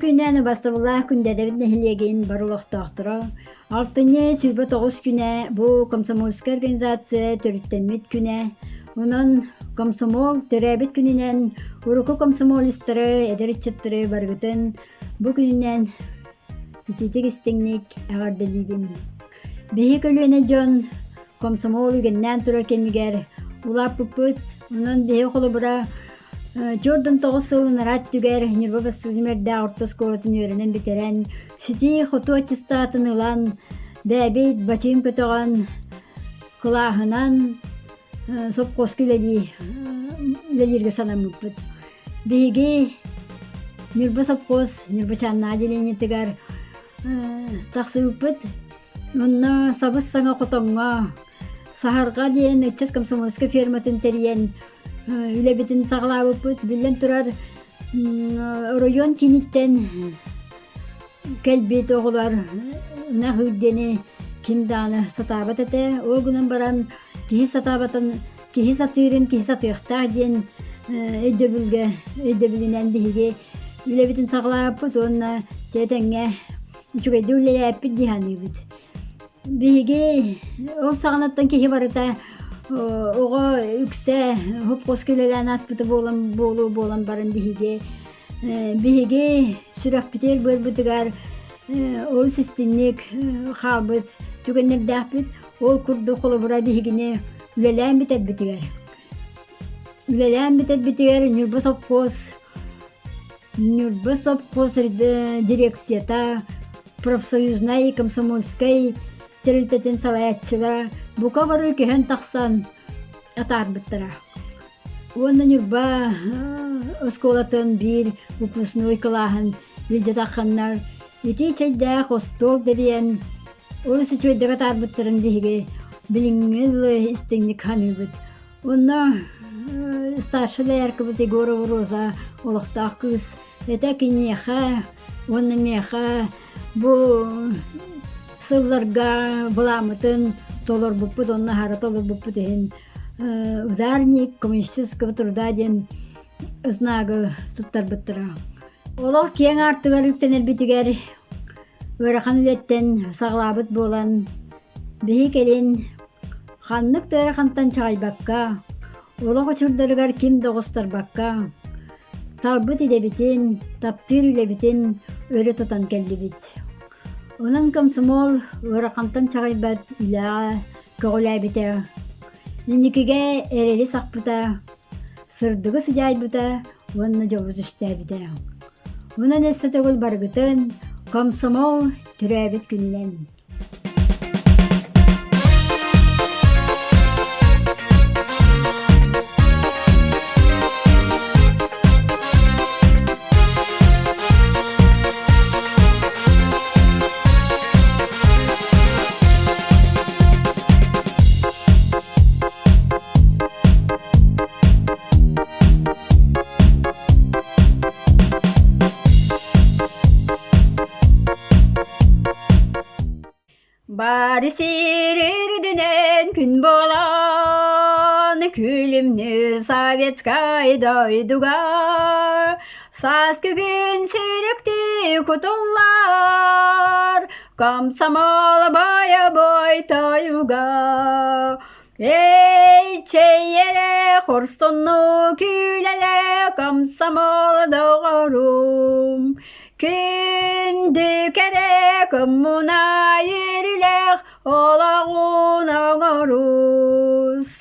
күнүнэн убастабыллаах Күндэдэбит нэһилиэгин бары олохтоохторо алтынньы 29 күнэ бу комсомольскай организация төрүттэммит күнэ. Онон комсомол төрөөбүт күнүнэн урукку комсомолистары, эдэр ыччаттары барыгытын бу күнүнэн итиитик истиҥник эҕэрдэлиибин. Биһи көлүөнэ дьон комсомол үгэннээн турар кэмигэр улааппыппыт. Онон биһи холобура 49 сыл ынараа өттүгэр Ньурба Бастыҥ орто оскуолатын үөрэнэн бүтэрэн, ситии-хотуу аттестатын ылан, бэйэбит бачыым көтөҕөн, кылааһынан сопхуоска үлэлии үлэлииргэ санаммыппыт. Биһиги Ньурба сопхуос Ньурбачааннаах отделениетыгар тахсыбыппыт. Онно сабыс-саҥа хотоҥҥо Саһарҕа диэн ыччат комсомольскай ферматын тэрийэн үлэбитин саҕалаабыппыт. Биллэн турар, оройуон кииниттэн кэлбит оҕолор ынах үрдэни ким даҕаны сатаабат этэ. Ол гынан баран киһи сатаабатын киһи сатыырын киһи сатыахтаах диэн өйдөбүлгэ өйдөбүлүнэн биһиги үлэбитин саҕалаабыппыт уонна тэҥҥэ үчүгэйдик үлэлээппит дии саныыбыт. Биһиги ол саҕанаттан киһи барыта оҕо үксэ хопхуоска үлэлээн ааспыта буолан буолуо буолан баран биһиги биһиги сүрэхпитигэр быарбытыгар олус истинник хаалбыт түгэннэрдээхпит. Ол курдук холобура биһигини үлэлээн бүтэрбитигэр үлэлээн бүтэрбитигэр Ньурба сопхуос Ньурба сопхуос дирекцията профсоюзнай комсомольскай тэрилтэтин салайааччылара бука бары көһөн тахсан атаарбыттара. Уонна Ньурба оскуолатын биир выпускной кылааһын илдьэ тахханнар итии чэйдээх остуол тэрийэн олус үчүгэйдик атаарбыттарын биһиги билиҥҥи дылы истиҥник саныыбыт. Онно старшай дояркабыт Егорова Роза олохтоох кыыс этэ киниэхэ уонна миэхэ бу сылларга былааммытын толорбуппут уонна аһара толорбуппут иһин ударник коммунистического труда диэн знагы туттарбыттара. Олох киэҥ аартыгар үктэнэрбитигэр ыарахан үлэттэн саҕалаабыт буолан биһи кэлин Ханнык да ыарахантан чаҕыйбакка, олох очурдарыгар ким да оҕустарбакка, талбыт идэбитин, таптыыр үлэбитин өрө тутан кэллибит. Онон комсомол ыарахантан чаҕыйбат үлэҕэ көҕүлээбитэ, инникигэ эрэли сахпыта, сырдыгы сыдьаайбыта уонна дьолу түстээбитэ. Онон өссө төгүл барыгытын комсомол төрөөбүт күнүнэн! Бары сир үрдүнэн күн буолан, күлүмнүүр советскай дойдуга Сааскы күн сүрүктүү кутуллар, комсомол бойобуой тойуга. Эй, чэй эрэ, хорсуннук үлэлэ, комсомол доҕорум. Күндү кэрэ коммуна үөрүүлээх олоҕун оҥорус.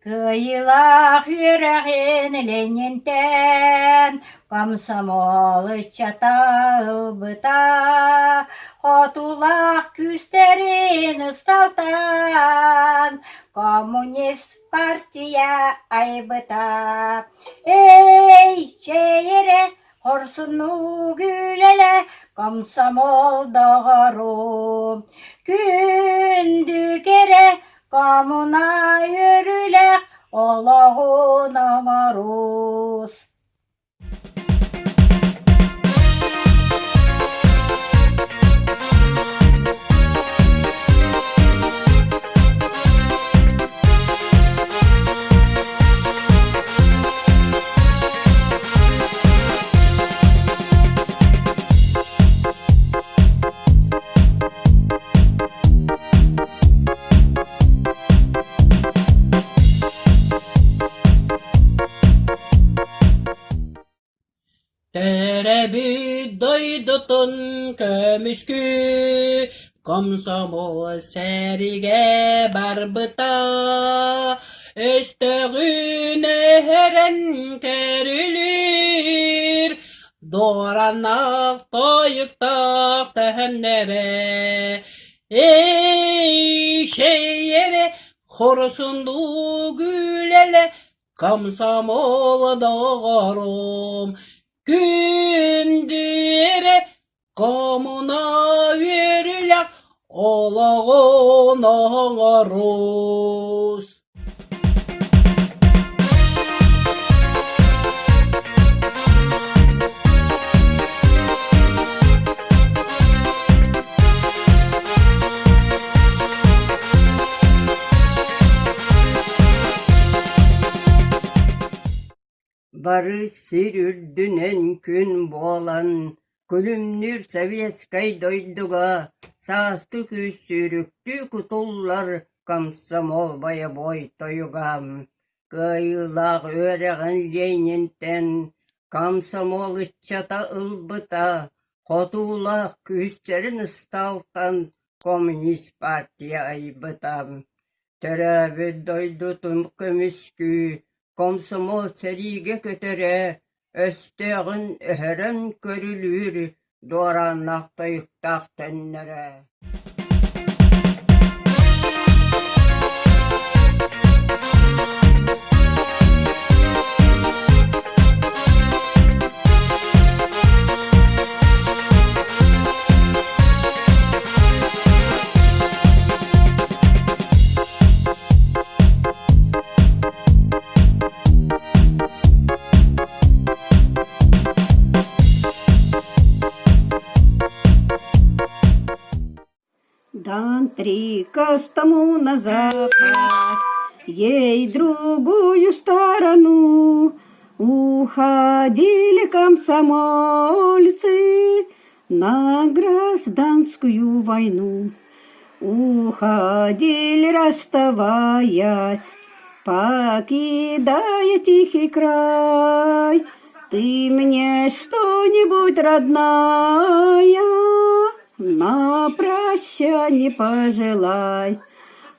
Кыайыылаах үөрэҕин Ленинтэн комсомол ыччата ылбыта, хотулаах күүстэрин ысталтан коммунист партия айбыта. Эй, чэй эрэ! Хорсуннук үлэлэ комсомол доҕорум, Күндү кэрэ коммуна үөрүүлээх олоҕун оҥорус. Төрөөбүт дойдутун көмүскүү комсомол сэриигэ барбыта, өстөөҕүн өһөрөн көрүлүүр, дуоранаах тойуктаах төһөннөрө Эй, шэйэрэ, хорсуннук үлэлэ Комсомол доҕорум, күндү эрэ коммуна үөрүүлээх олоҕун оҥорус. Бары сир үрдүнэн күн буолан, күлүмнүүр советскай дойдуга сааскы күүс сүүрүктүү кутуллар комсомол бойобуой тойуга, кыайыылаах үөрэҕин Ленинтэн комсомол ыччата ылбыта, хотуулаах күүстэрин ыстаалтан коммунист партия айбыта. Төрөөбүт дойдутун көмүскүү, комсомол сэриигэ көтөрө, өстөөҕүн өһөрөн көрүлүүр дуорааннаах тойуктаах төннөрө. Дан приказ тому на запад, ей другую сторону уходили комсомольцы на гражданскую войну. Уходили, расставаясь, покидая тихий край. Ты мне что-нибудь, родная, на прощанье пожелай.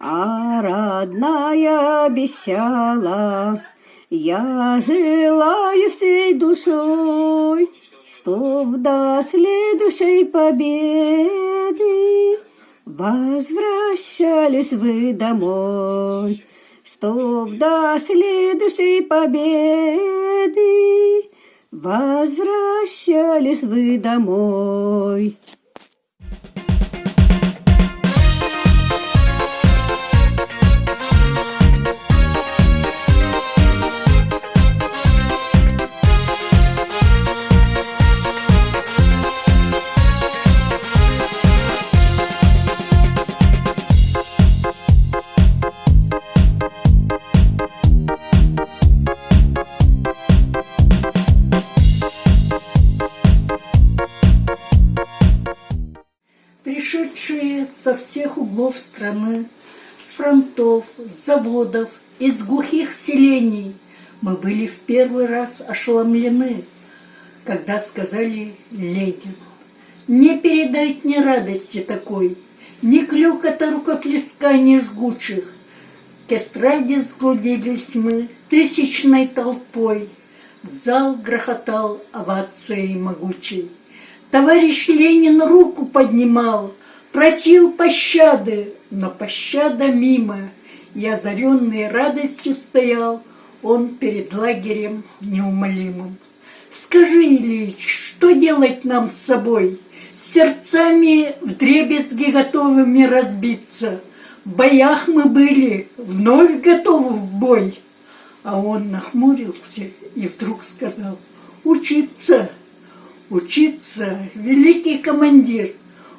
А родная обещала, я желаю всей душой, Чтоб до следующей победы возвращались вы домой. Чтоб до следующей победы возвращались вы домой. Пришедшие со всех углов страны, с фронтов, с заводов, из глухих селений, мы были в первый раз ошеломлены, когда сказали «Ленин». Не передать ни радости такой, ни клёкота рукоплесканий жгучих. К эстраде сгрудились мы тысячной толпой, Зал грохотал овацией могучей. Товарищ Ленин руку поднимал, просил пощады, но пощада мимо, и озаренный радостью стоял он перед лагерем неумолимым. Скажи, Ильич, что делать нам с собой? Сердцами вдребезги готовыми разбиться. В боях мы были, вновь готовы в бой. А он нахмурился и вдруг сказал, учиться, учиться, великий командир,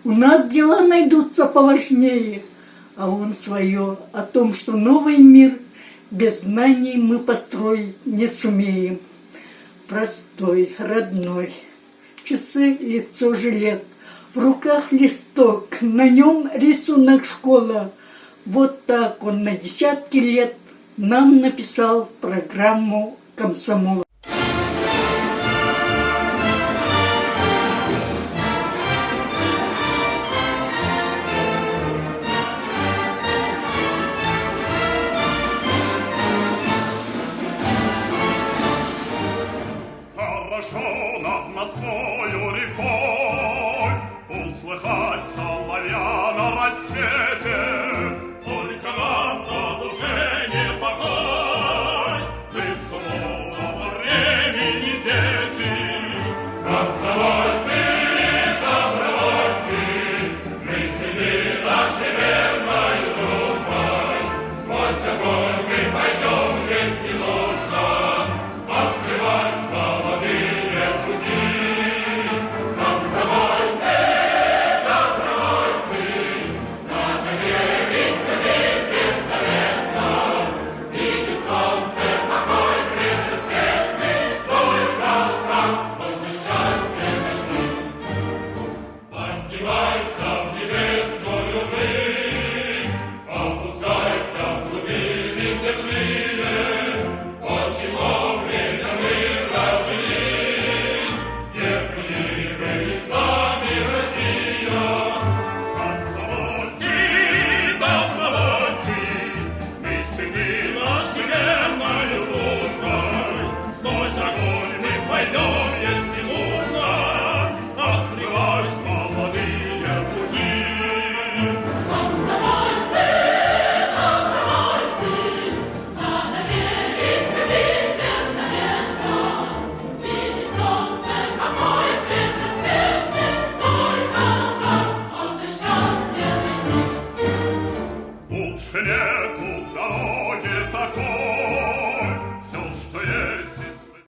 у нас дела найдутся поважнее. А он свое о том, что новый мир без знаний мы построить не сумеем. Простой, родной. Часы, лицо, жилет. В руках листок, на нем рисунок школа. Вот так он на десятки лет нам написал программу комсомола. Хорошо над Москвою рекой Услыхать соловья на рассвете, Только нам по душе не покой, Мы смутного времени дети. Комсомольцы, добровольцы, Мы сильны нашей верною дружбой, Сквозь огонь мы пойдем, если нужно, Открывать молодые пути. Комсомольцы, добровольцы, Надо верить в любовь беззаветно, Видеть солнце покой предрассветный, Только так можно счастье найти. Поднимайся в небесную высь, Опускайся в глубины земные, Очень вовремя мы родились, Где бы ни были с нами Россия. Комсомольцы, добровольцы, мы сыны нашей верною дружбой, Сквозь огонь мы пойдем, если нужно, Открывать молодые пути. Комсомольцы, добровольцы, надо верить, любить беззаветно, Видеть солнце покой предрассветный, Только так можно счастье найти. Лучше нету дороги.